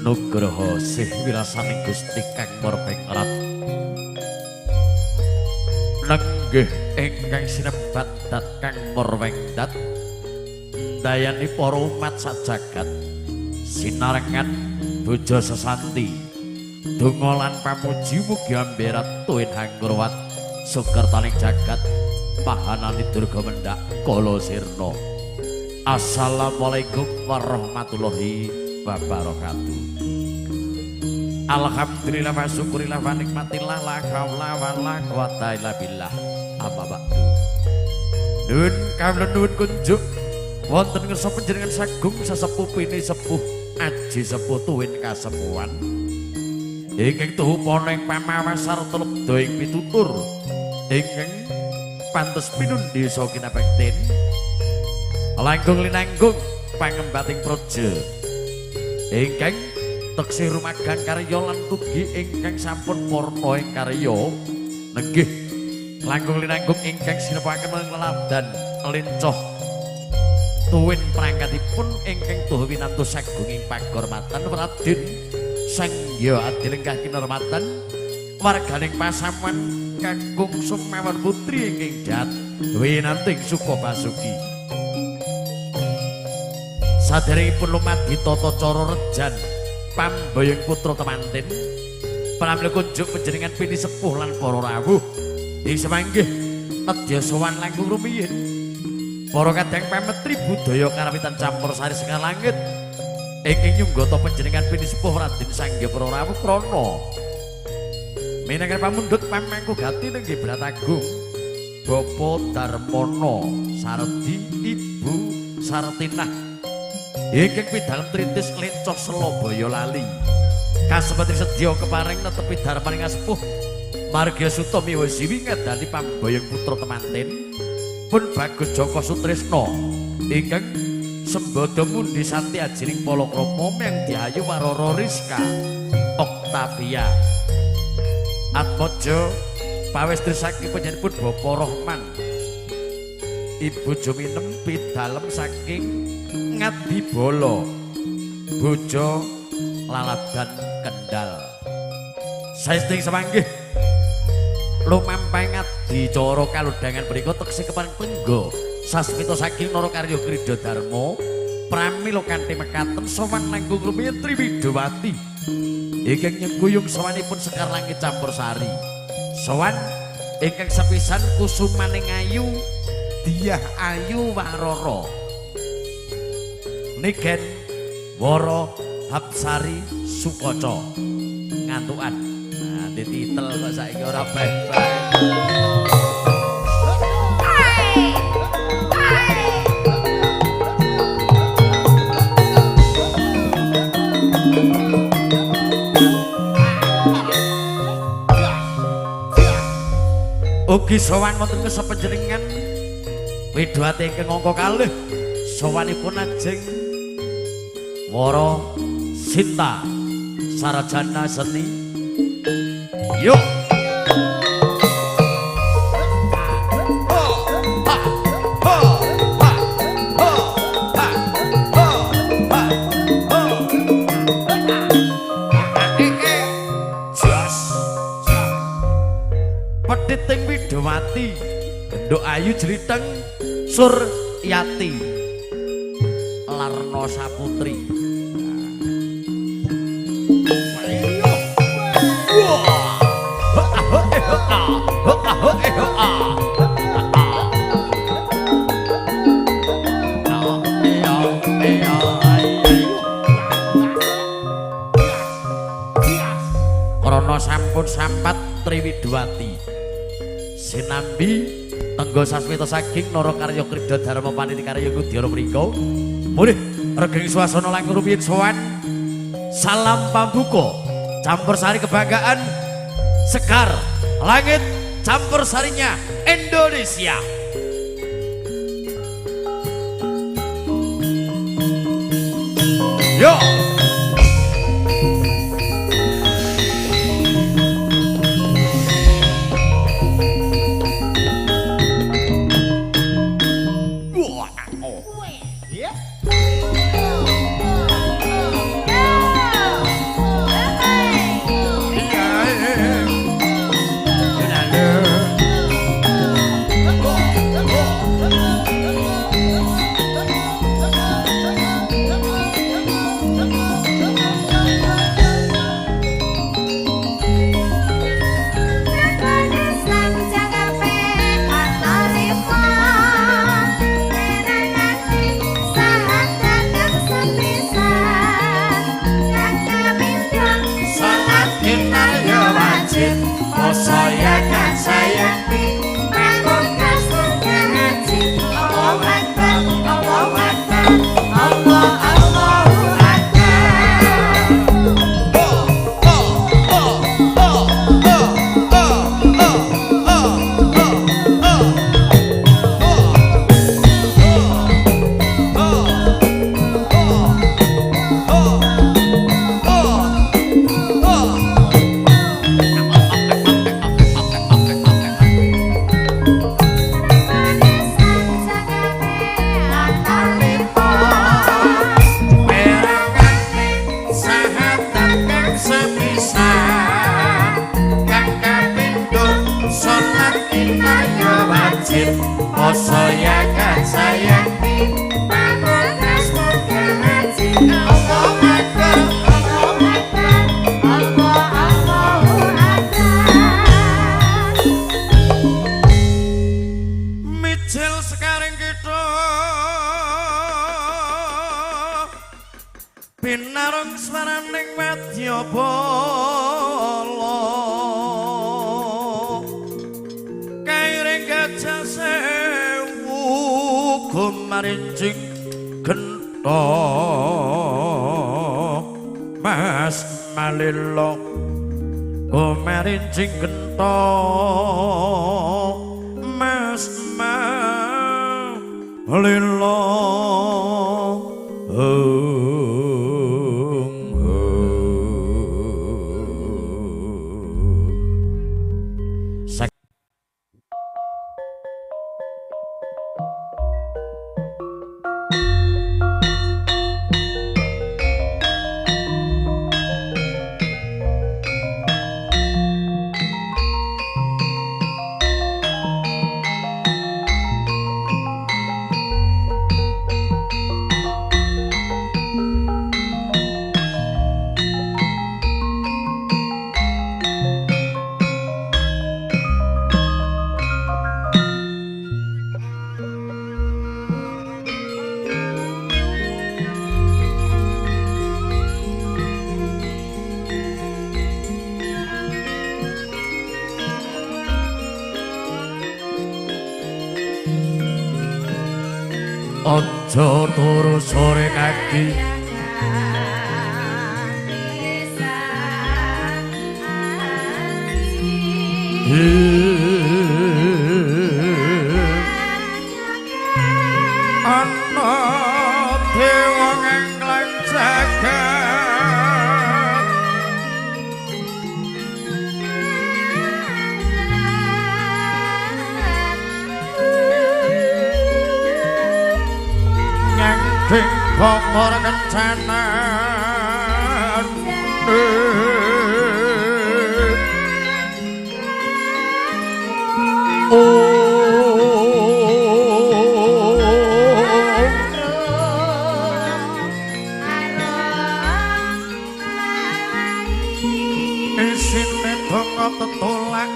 Nugroho sih wilasane Gusti Kang Murbengrat nenggih ingkang sinebat dat Kang Murwengdat ndayani para umat sajagat sinarengan bojo sesanti donga lan pamuji mugi amberat tuwin hangurwat sukertaning jagat pahanane durga mendhak kala sirna. Assalamualaikum warahmatullahi wabarakatuh. Alhamdulillah wa syukurillah wa nikmatillah la haula wa la quwata illa billah. Amma ba'du. Nuwun kawula nuwun kunjuk wonten ngersa panjenengan sagung sesepuh pini sepuh aji sepuh tuwin kasepuhan ingkang tuhu pana ing pamawas sarta lebda ing pitutur ingkang pantes pinundi saha kinapekten langkung linanggung pangembating praja ingkang teksih rumagang karya lan tugi ingkang sampun purna ing karya nenggih langkung linanggung ingkang sinepaken leladan lincoh tuwin prangkatipun ingkang tuhu winantu sagunging pagormatan Raden Sang Hyang Adilengkah kinurmatan warganing pasamuan kakung sumawon putri ingkang dat winantu ing Sukabasuki. Saderengipun lumadi tata cara rejan Pamboyong putra temanten. Pramila kunjuk panjenengan pini sepuh lan para rawuh. Ing semanggih nedya sowan langkung rumiyin. Para kadang pametri budaya karawitan campur sari sekar langit. Ingkang nyunggata panjenengan pini sepuh Raden Sanggya para rawuh krana minangka pamundhut pamangku gati nenggih Bratagung Bapak Darmono Sardi Ibu Sartinah ingkang pidalem tritis Lencoh Selo Boyolali kasempatri sedya kepareng netepi dharmaning asepuh margya suta miwa siwi ngedani pamboyong putra temanten pun Bagus Joko Sutrisno ingkang sembada mundi santi ajining palakrama meng Diayu Warara Rizka Octavia Atmojo pawestri saking panjenenganipun Bapak Rohman Ibu Juminem pidalem saking Ngadibala Bojo Laladan Kendal. Saestu ing samanggih lumampah adicara kalodhangan punika tekse kepareng tengga sasmita saking Narakarya Krida Dharma pramila kanthi mekaten sowan langkung rumiyin Triwidowati ingkang nyengkuyung sowanipun Sekar Langit Campur Sari. Sowan ingkang sepisan kusumaning ayu Diah Ayu Warara Niken Wara Hapsari Sukaca ngantukan. Nah, dititel kok saiki ora baik-baik. Ugi sowan wonten ngarsa panjenengan widowati ingkang angka kalih sowanipun ajeng Wara Sinta Sarjana Seni. Yuk. Pedhiting Widowati genduk ayu jliteng Suryati Larno Saputri. Krana sampun sampat Triwidowati sinambi tengga sasmita saking Narakarya Krida Dharma Paniti Karya Ngudyara mriku mulih regeng swasana langkung rumiyin sowan salam pambuka campur sari kebanggaan Sekar Langit campur sarinya Indonesia. Yo. Pinarung swaraning wadyabala kairing gajah sewu gumarincing gentha Mas Malilo gumarincing gentha Mas Malilo. Aja turu sore kaki ana dewa nglang jagat nyangking bokor kencanan. Isine donga tetolak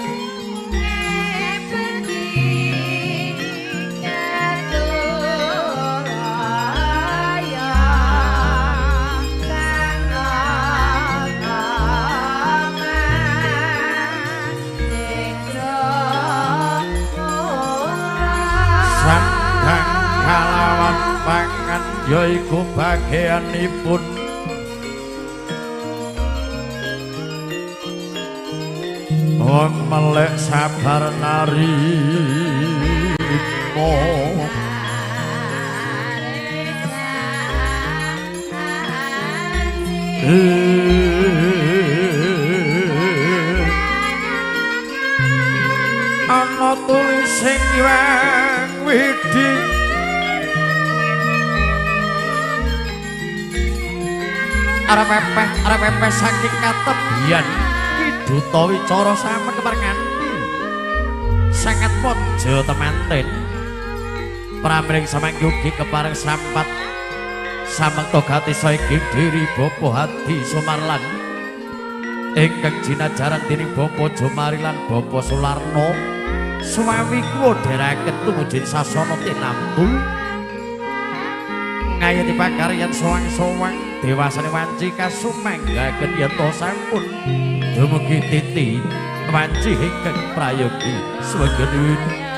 sandang kalawan pangan yaiku bagianipun wong melek sabar narimo. Ana tulising Hyang Widhi arep pepeh saking katebian Duta wicara sampun keparengan sangat mojo temanten pramring samangke ugi kepareng sampat samekta gatisa iki diri Bapak Hadi Sumarlan ingkang jinajaran dening Bapak Jomari lan Bapak Sularno suwawi kula dherekaken tumuju sasana tinamtu ngayati pakaryan sowang-sowang dewasane wanci kasumanggaken yata sampun dumugi titi wanci ingkang prayogi swagenuwun.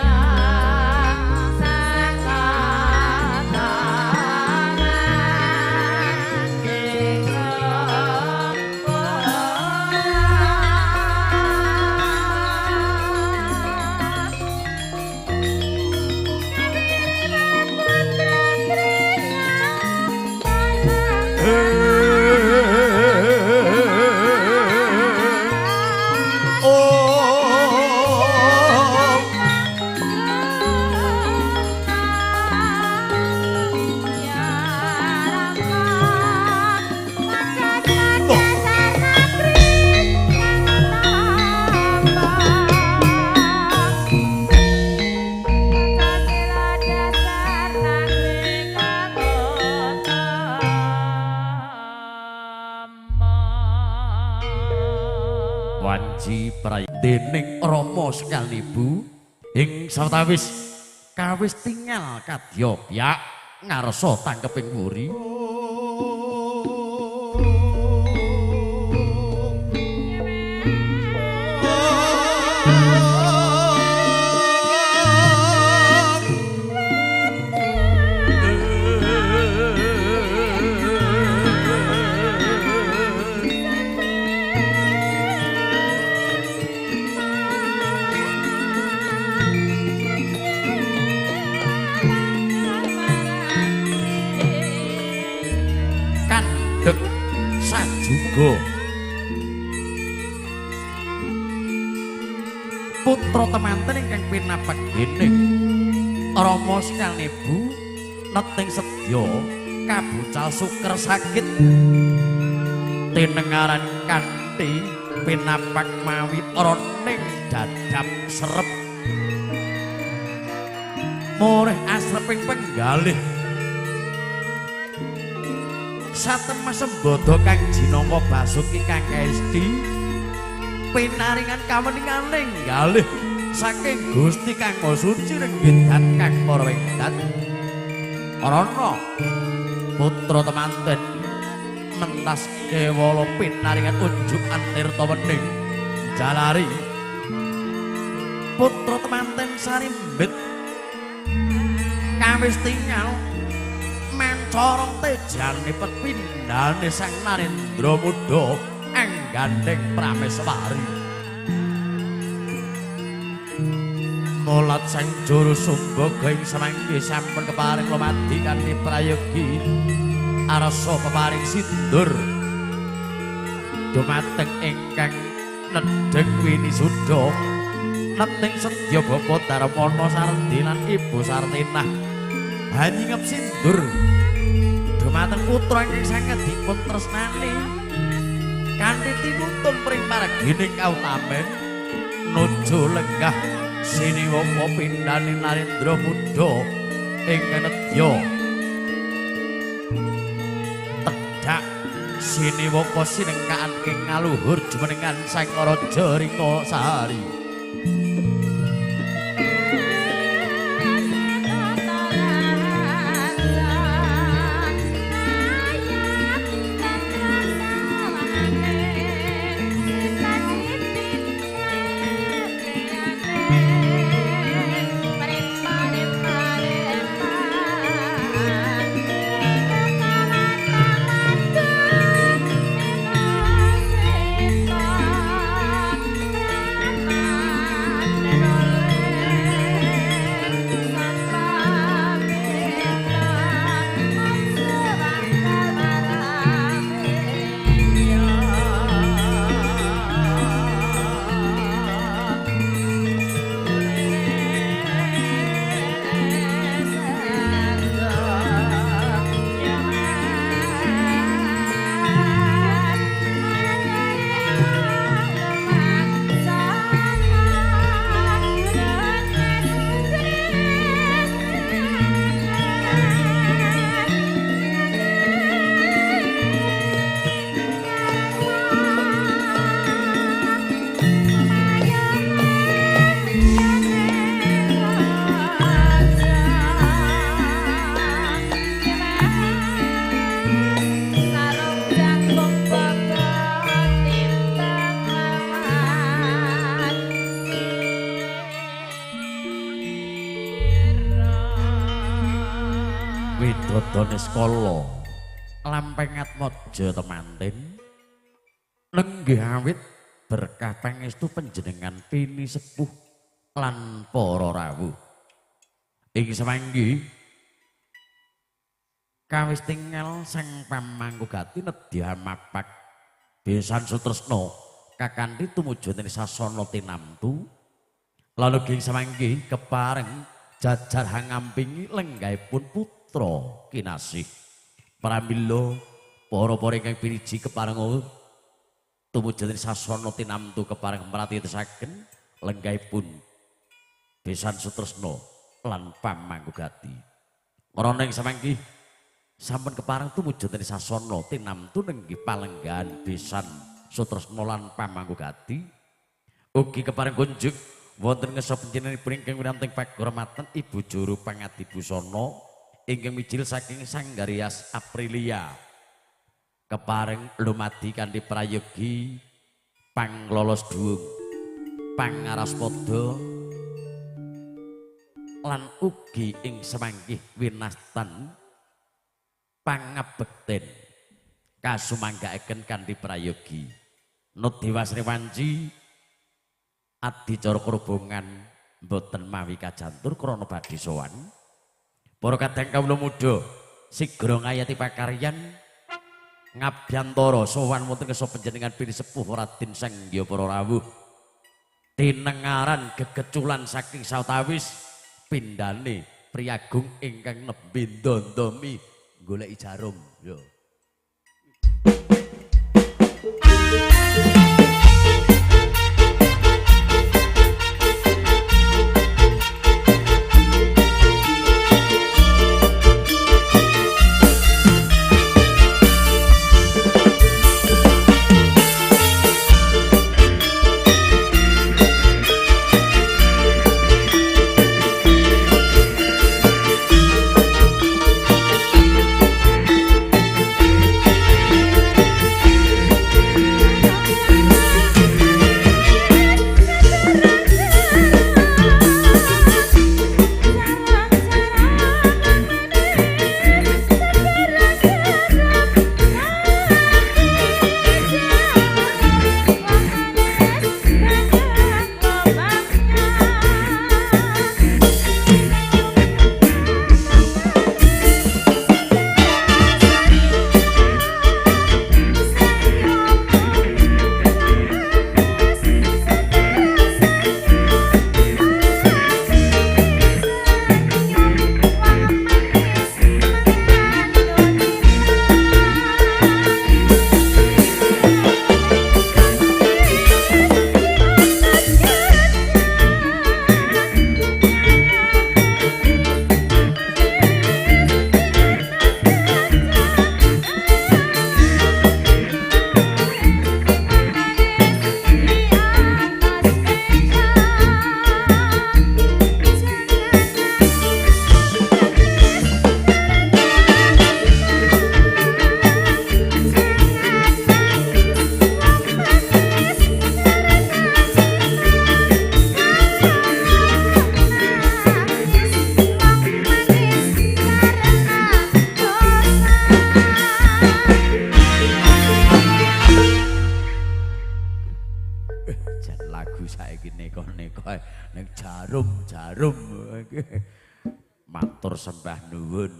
Dening Rama sekalibu ing sawetawis kawis tingal kadya pyak ngarsa tangkeping wuri. Sajuga. Putra temanten ingkang pinapak dening Rama Skalnebu neting sedya kabucal suker sakit tinengaran kanthi pinapak mawi roning dadap serep moreh asreping penggalih satemah sembada kang jinangka Basuki kang kaesti pinaringan kaweninganing galih saking Gusti Kang Maha Suci renggidan kang para wingdat. Arana putra temanten mentas kewala pinaringan unjukan tirta wening jalari. Putra temanten sarimbit kawis tingal mencorong tejane pepindhane Sang Narendra Muda anggandeng prameswari. Mulat sang juru sumbaga ing semanggi sampun keparing lumadi kanthi prayogi arsa peparing sindur dumateng ingkang nedheng winisuda neting sedya Bapa Darmana Sardi lan Ibu Sartinah hanyingep sindur dumateng putra ingkang sanget dipun tresnani kanthi tinutun pring margining kautamen nuju lenggah siniwaka pindhane Narendra Muda ingkang nedya tedhak siniwaka sinengkaan ing ngaluhur jumenengan Sang Raja Ringasari. Widodone skala lampeng atmaja temanten lenggih awit berkah pangestu panjenengan pini sepuh lan para rawuh. Ing semanggi kawis tingal sang pamangku gati nedya mapak besan sutresna kakanthi tumuju ing sasana tinamtu lalu ing semanggi kepareng jajar hangampingi lenggahipun putra kinasih. Pramila para-para ingkang piniji kepareng tumuju ing sasana tinamtu kepareng mratitesaken lenggahipun besan sutresna lan pamangku gati. Marana ing samangki sampun kepareng tumuju ing sasana tinamtu nenggih palenggahan besan sutresna lan pamangku gati. Ugi kepareng kunjuk wonten ngersa panjenenganipun ingkang winanting pakurmatan Ibu Juru Pangadibusana ingkang mijil saking Sanggarias Aprilia. Kepareng lumadi kanthi prayogi panglolos duung pangaraspada lan ugi ing semangkih winastan pangabekten kasumanggaaken kanthi prayogi. Nudhiwasri wanci adicara krubungan mboten mawi kajantur krana badhe sowan. Para kadang kawula muda sigra ngayati pakaryan Ngabyantara sowan wonten kersa panjenengan pinisepuh Raden Sanggya para rawuh. Tinengaran gegeculan saking sawetawis pindhane priyagung ingkang nembe ndondomi goleki jarum yo. Jarum-jarum matur sembah nuwun.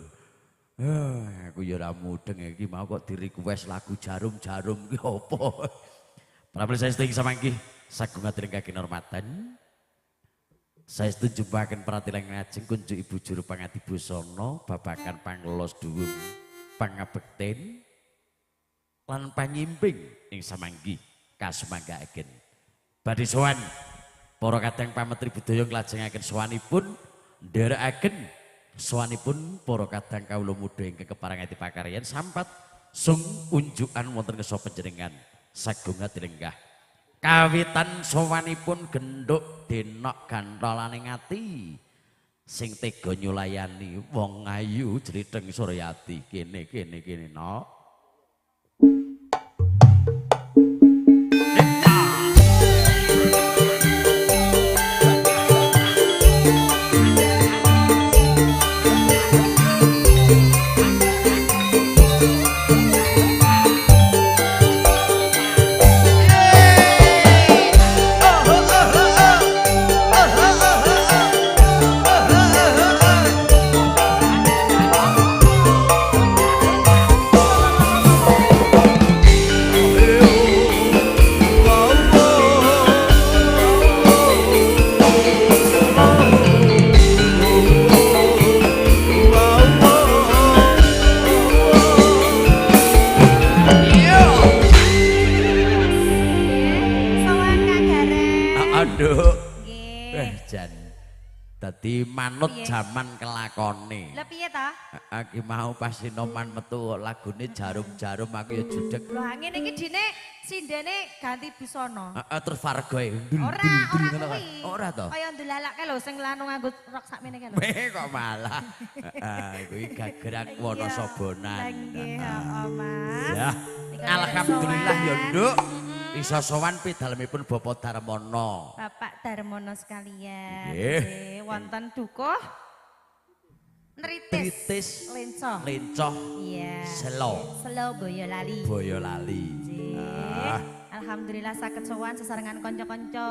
Aku ya ora mudeng iki mau kok di-request lagu jarum-jarum ki apa. Para pemirsa saestu samangki sagung ngaturaken kinurmatan. Saestu jumpaken pratilang ngajeng kunjuk Ibu Juru Pangati Busana babagan panglos duwung pangabekten lan panyimping ing samangki kasumanggaaken. Badhe sowan para kadang pametri budaya nglajengaken sowanipun nderekaken sowanipun para kadang kawula muda ingkang keparengati pakaryan sampat sung unjukan wonten ngersa panjenengan sagung atilengah. Kawitan sowanipun genduk denok gantolane ati sing tega nyulayani wong ayu jlitheng Suryati kene kene kene nok. Dadi manut jaman kelakone. Lah piye ta? Iki mau pas sinoman metu lagune jarum-jarum aku ya judeg. Lho ngene iki dine sindene ganti busana. Heeh terus fargoe. Ora, ora kuwi. Ora to. Kaya ndelalake lho sing lanung nganggo rok sakmene kae lho. Weh kok malah. Heeh kuwi gagerak Wonosobonan. Nggih, heeh Mas. Ya. Alhamdulillah ya Nduk. Iso sowan pidalemipun Bapak Darmono. Bapak Darmono sekalian. Nggih. Wonten dukuh Nritis Lencoh. Lencoh. Iya. Selo. Selo Boyolali. Boyolali. Nggih. Alhamdulillah saged sowan sesarengan kanca-kanca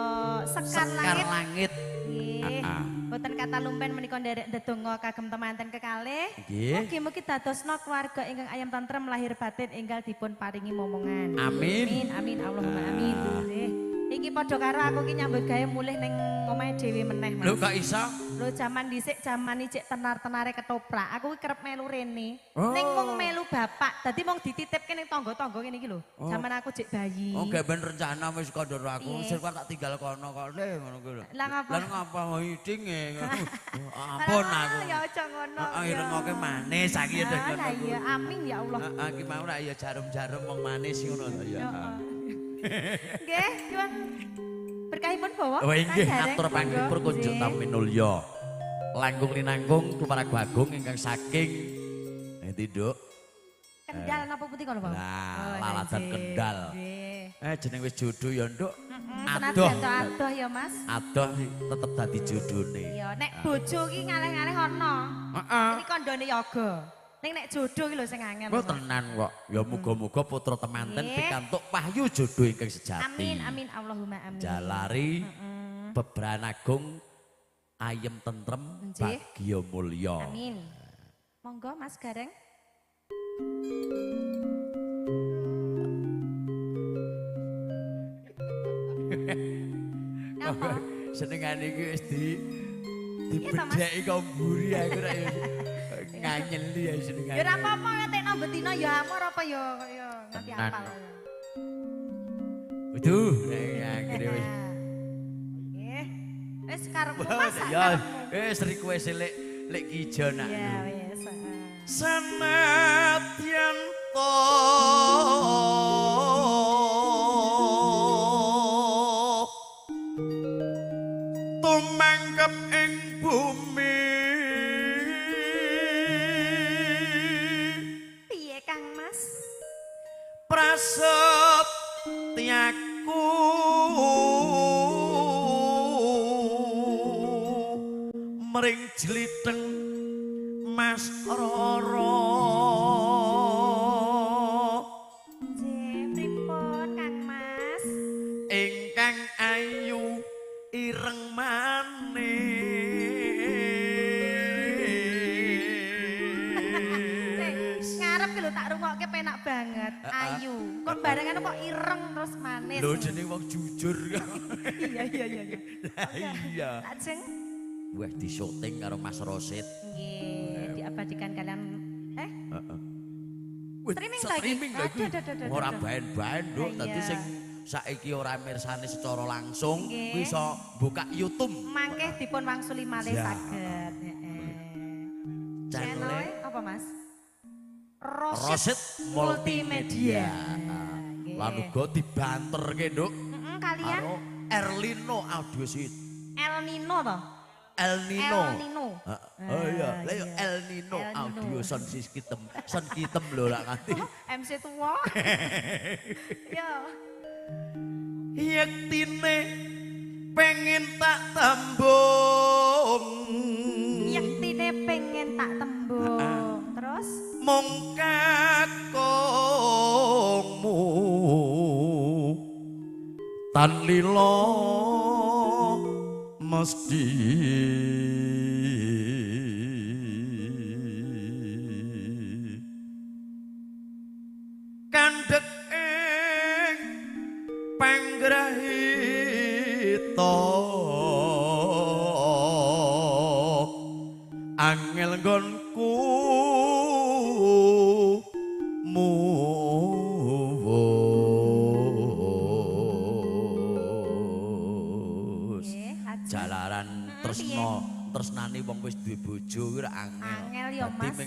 Sekar Langit. Nggih. Boten kata lumpen menika nderek ndedonga kagem temanten kekalih. Mugi-mugi dadosna keluarga ingkang ayem tentrem lahir batin enggal dipun paringi momongan. Amin. Amin amin Allahumma amin. Nggih. Iki padha karo aku ki nyambut gawe mulih ning omahe dhewe meneh, Mas. Lho kok iso? Lho jaman dhisik jaman ijek tenar-tenare ketoprak, aku ki kerep melu rene. Ning mung melu bapak, dadi mung dititipke ning tangga-tangga ngene iki lho. Jaman aku jek bayi. Oh, gak ben rencana wis kandha aku, sing tak tinggal kono kok le ngono kuwi lho. Lah ngapa? Lah ngapa idinge. Ampun aku. Ya aja ngono. Heeh, irungoke manis saiki ya ngono kuwi. Lah iya, amin ya Allah. Heeh, ki mau rak ya jarum-jarum wong manis ngono to ya. Nggih, nyuwun berkahipun bawa. Oh inggih, atur panglipur kunjuk taminulya. Langkung linangkung kumaraga agung ingkang saking endi, Nduk? Kendal napa putih kono, Pak? Lah, laladan Kendal. Jeneng wis jodoh ya, Nduk. Adoh. Adoh ya, Mas. Adoh tetep dadi jodone. Iya, nek bojo ki ngalih-ngalih ana. Heeh. Iki kandhane yoga. Ning nek jodoh ki lho sing angel. Oh tenan kok. Ya muga-muga putra temanten pikantuk wahyu jodoh ingkang sejati. Amin amin Allahumma amin. Jalari bebran agung ayem tentrem bagya mulya. Amin. Monggo Mas Gareng. Napa? Senengane iki wis dibedheki kok mburi aku rak ya. Nganyeli ya senengane. Ya ora apa-apa ngetekno betina ya amor apa ya ya nganti apal. Waduh, nek akhire wis. Nggih. Wis karepmu Mas. Ya, wis request lek lek kijo nak. Ya wis. Senadyan to tumangkep ing bumi. Piye Kang Mas? Prasetyaku mring jliteng Mas Roro. Nggih, pripun Kang Mas? Ingkang ayu ireng manis. Ngarep ki lho tak rungokke penak banget. Ayu. Kok barengan kok ireng terus manis. Lho jeneng wong jujur. Iya iya iya. Iya. Lajeng wah di syuting karo Mas Rosid. Nggih, diabadikan kalian Heeh. Streaming lagi. Streaming lagi. Ora baen-baen, Nduk. Dadi sing saiki ora mirsani secara langsung kuwi iso buka YouTube. Mangke dipun wangsuli malih saged. Heeh. Channel apa, Mas? Rosid Multimedia. Lan uga dibanterke, Nduk. Heeh, kalian karo Erlino Audio Suite. El Nino to? El Nino. El Nino. Oh iya, lah yo El Nino Audio Sound System. Sound kitem lho lak nganti. MC tuwa. Yo. Yektine pengen tak tembung. Yektine pengen tak tembung. Terus mung kakungmu tan lila mesti kandhek ing panggrahita angel nggonku muwus. Jalaran tresno tresnane wong wis duwe bojo kuwi ora angel. Angel ya Mas. Dadi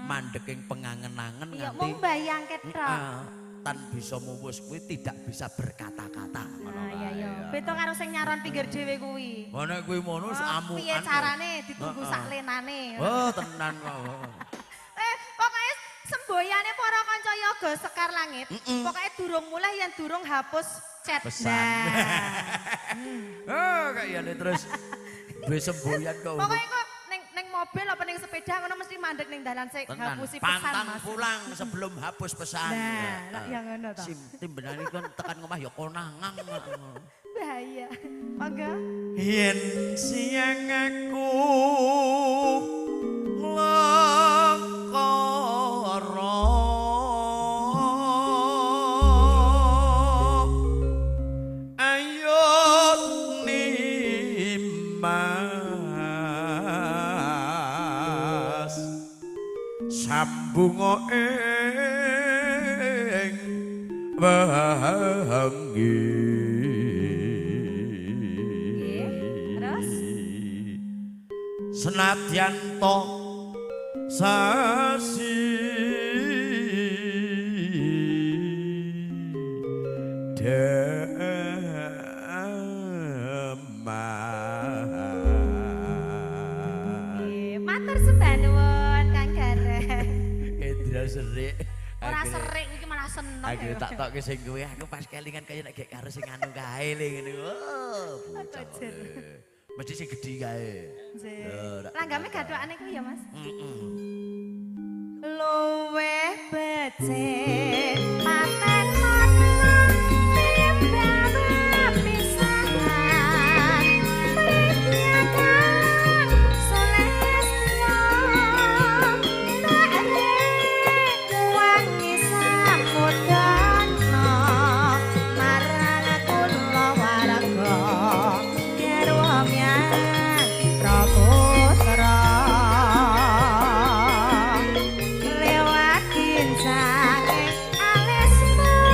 mandheking pengangen-angen nganti mung bayangke tok. Tan bisa muwus kuwi tidak bisa berkata-kata ngono kae. Iya iya. Beda karo sing nyaron pinggir dhewe kuwi. Ngono kuwi ngono amukan. Piye carane ditunggu sak lenane. Oh tenan kok. Pokoke semboyane para kanca yoga Sekar Langit, pokoke durung mulih yen durung hapus chat. Pesan. Oh kayane terus duwe semboyan kok. Pokoke kok ning mobil apa ning sepeda ngono mesti mandek ning dalan sik hapusi pesan, Pantang Mas. pulang sebelum hapus pesan. Nah, lak ya ngono to. Sim timbenane kon tekan ngomah ya konangan. Bahaya. Monggo. Yen siang aku nglakara ayo nimas sambunga ing wengi. Terus? Senadyan to sasi deman. Nggih, matur sembah nuwun Kang Gareng. Endra serik. Ora serik iki malah seneng. Akhirnya tak tokke sing kowe aku pas kelingan kaya nek gek karo sing anu kae le ngene. Oh, bocah. Mesti sing gedhi kae. Nggih. Langgame gathukane kuwi ya, Mas. Heeh. Luweh becik paten ana timbang pisahan. Prityakan sulestya tak wangi samudana marang kula warga garwa miyatra putra lewat kincang alismu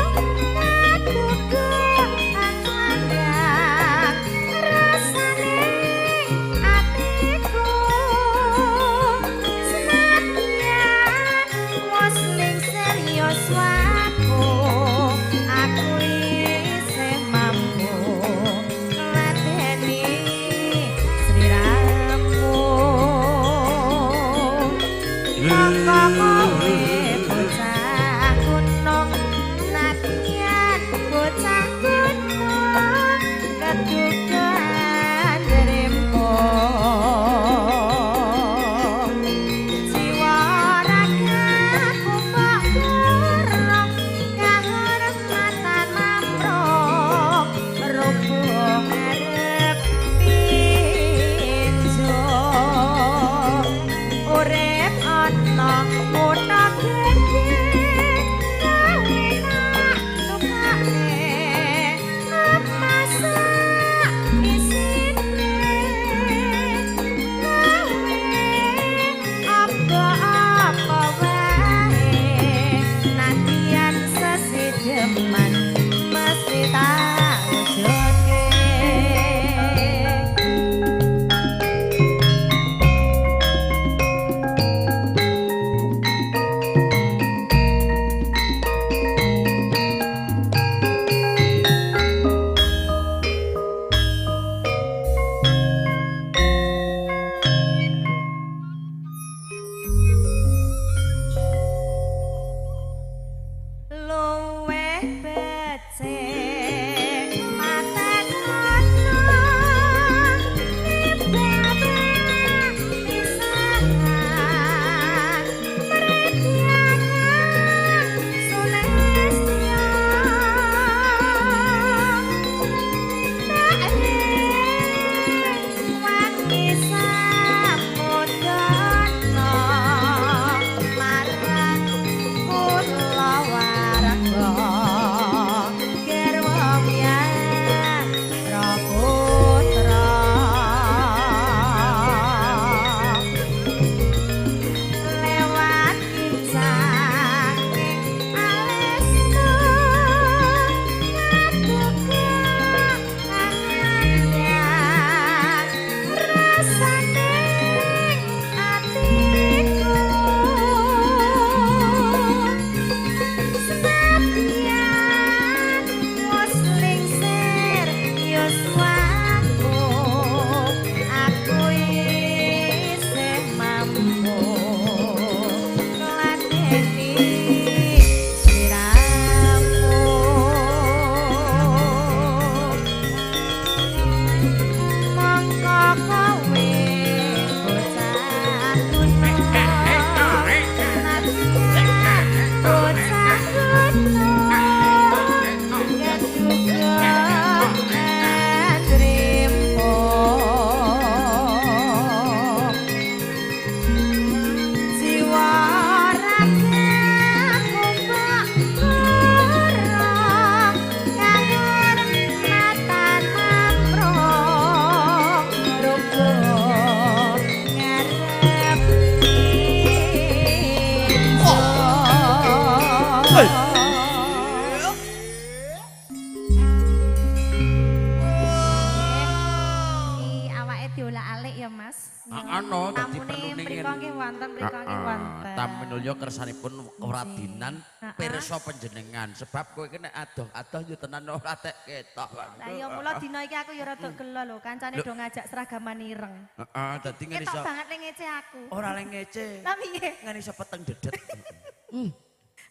Mas. Heeh no, dadi perlu ning mriko nggih wonten, mriko nggih wonten. Taminulya kersanipun keradinan pirsa panjenengan sebab kowe iki nek adoh-adoh yo tenan ora tek ketok. Lah ya mula dina iki aku ya rada gelo lho, kancane do ngajak seragaman ireng. Heeh, dadi ngene iso. Ketok banget ning ngece aku. Ora ling ngece. Lah piye? Ngene iso peteng dedet.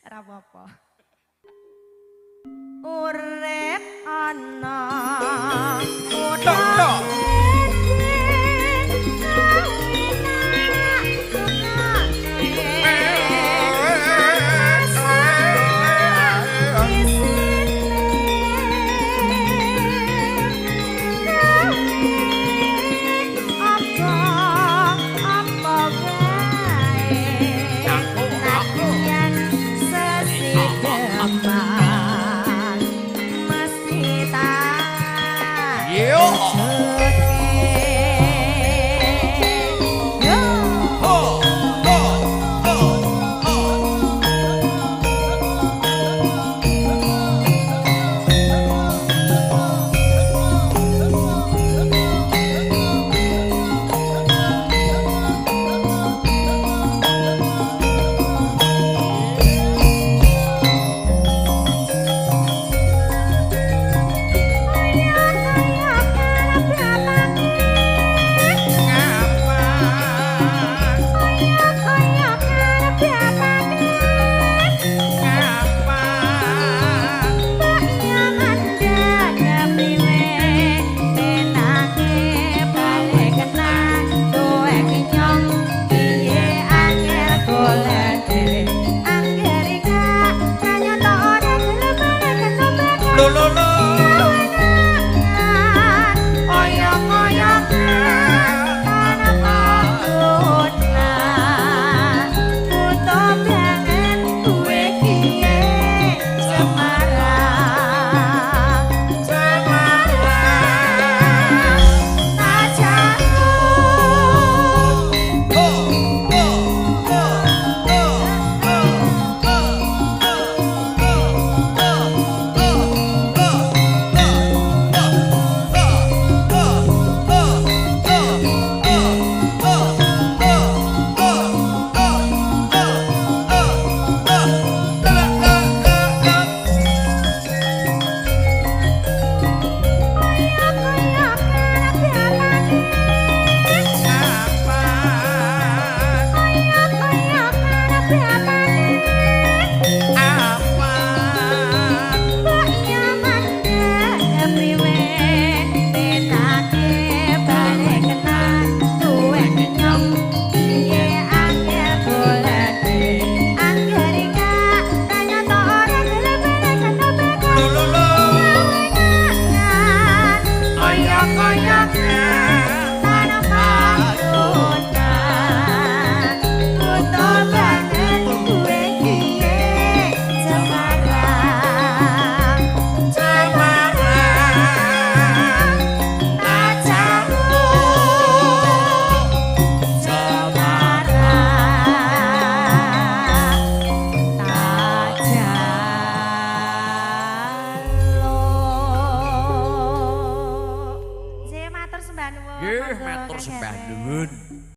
Ora apa-apa. Urip ana tok. Lo lo lo.